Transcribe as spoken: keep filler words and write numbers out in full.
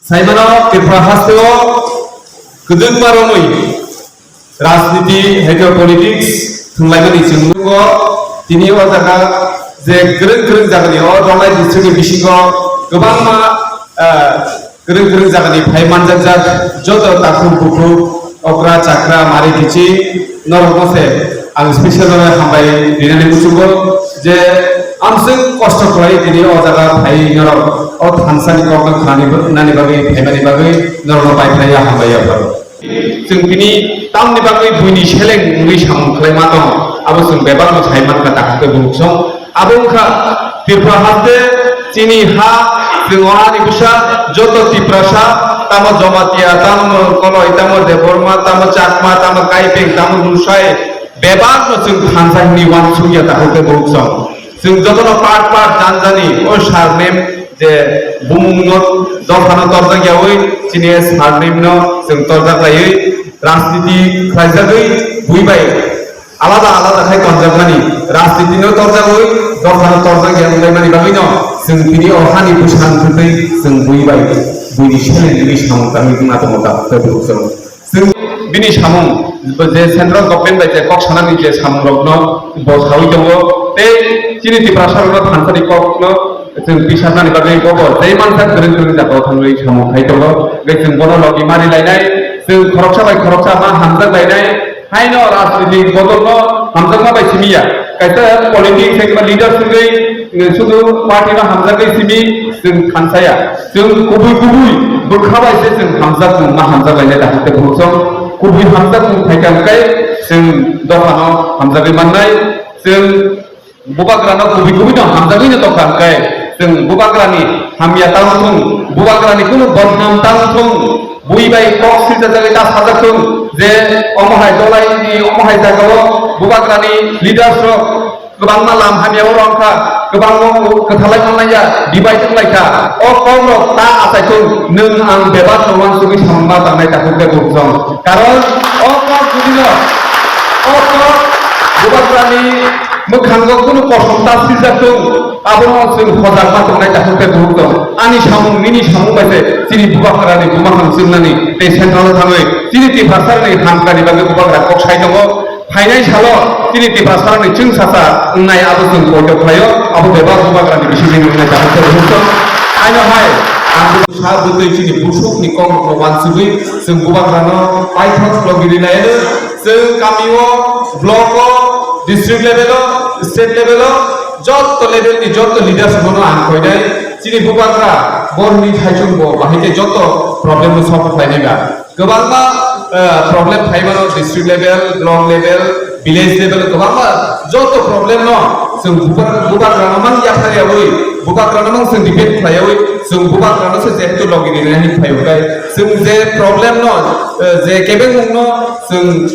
Saimano Tripura hasteo kwdwkma romwi rajniti, hai khe politics thwnglaimani chwng nukgo. Tini o jaga je kwrwng kwrwng jagani, o Rongnai district ni bisingo kwbangma, ah, kwrwng kwrwng jagani phai manjakjak joto takhuk bukhuk, okra chakra, mari kichi, norokno se ang special ore hambai rinani muchungo je amswk kosto khlai tini o jaga phai norok o thansani kokno khnani nani bagwi phaimani bagwi norokno pai phlai ya hambai ya pharo. Chwng tini tamni bagwi buini seleng wngwi samung khlai ma tong, abo chwng bebak no sai mankha takhuk tei bukhuk song. Abo wngkha Tripura haste chini ha, chwng o hani bwsa joto Tiprasa, tamo Jamatia, tamo Koloi, tamo Debbarma, tamo Chakma, tamo Kaipeng, tamo Lusai, bebak no chwng thansa hwnwi uansuk ya takhuk tei bukhuk song. Chwng jotono part part janjani o surname je bumung no dophano torjak yawi chini surname no chwng torjak laiwi rajniti khlaijagwi bui bai alada alada khai tonjakmani rajniti no torjagwi dophano torjak ya wnglaimani bagwino chwng tini o hani bwsang thwtwi chwng bui bai buini seleng wngwi samung tangwi wngna tongo takhuk tei bukhuk song. Chwng bini samung, je central government bai je kok sanani je samungrokno bo saui tongo, tei chini Tiprasarokno thansani kokno chwng tisarnani bagwi bo bo tei mansa kwrwng kwrwng jagao thangwi samung khai tongo. Tei chwng bono logi mari lainai, chwng khoroksa bai khoroksa ma hamjak lainai, haino rajniti bodolno hamjakma bai simi ya. Kaisa politics hai khe leaders wngwi, eh, sudu party no hamjagwi simi chwng thansa ya. Chwng kubui kubui bwkha bai se chwng hamjakmung ma hamjak lainai takhuk tei bukhuk song. Kubui hamjakmung phai kha hwnkhe chwng dophano hamjagwi mannai. Chwng bubagrano kubui kubui no hamjagwi no tongkha hwnkhe chwng bubagrani hamya tamo thung, bubagrani kunu bodnam tamo thung, bui bai kok silchajagwi ta sajak thung je omo hai dolaini omo hai jagao bubagrani leaders rok kwbangma lam hamya o rwng kha, kwbangma kwthalai manlaiya, divide wnglaikha. O kokrok ta achaithung, nwng ang bebak no uansugwi samung ma tangnai takhuk tei bukhuk song. Karon o kok judino, o kok bubagrani mwkhango kunu kosom ta sijak thung, abono chwng hojak ma tongnai takhuk tei bukhuk song. Ani samung, nini samung bai se chini bubagrani buma hamswknani tei central o thangwi chini Tiprasarokni hamkani bagwi bubagra kok sai tongo. Phainai salo chini Tiprasarokni chwngsacha wngnai abo chwng poito khlaio, abo bebak bubagrani bisingtwi wngnai takhuk tei bukhuk song. Aino hai ang sa bwtwi chini bukhukni kokrokno uansugwi chwng bubagrano paithak logi rinai hwnwi chwng kamio, block o, district level o, state level o jotto level ni jotto leaders bono ang koinai chini bubagra borni thaichung bo bahai khe jotto problem no solve khlainai ba. Kwbangma, eh, problem phai mano district level, block level, village level, kwbangma joto problem no chwng bubar-, bubagrano mang yapharyawi, bubagrano mang chwng debate khlaiwi, chwng bubagrano se jehetu logi rinani phai hwnkhe chwng je problem no, eh, je kebengmung no chwng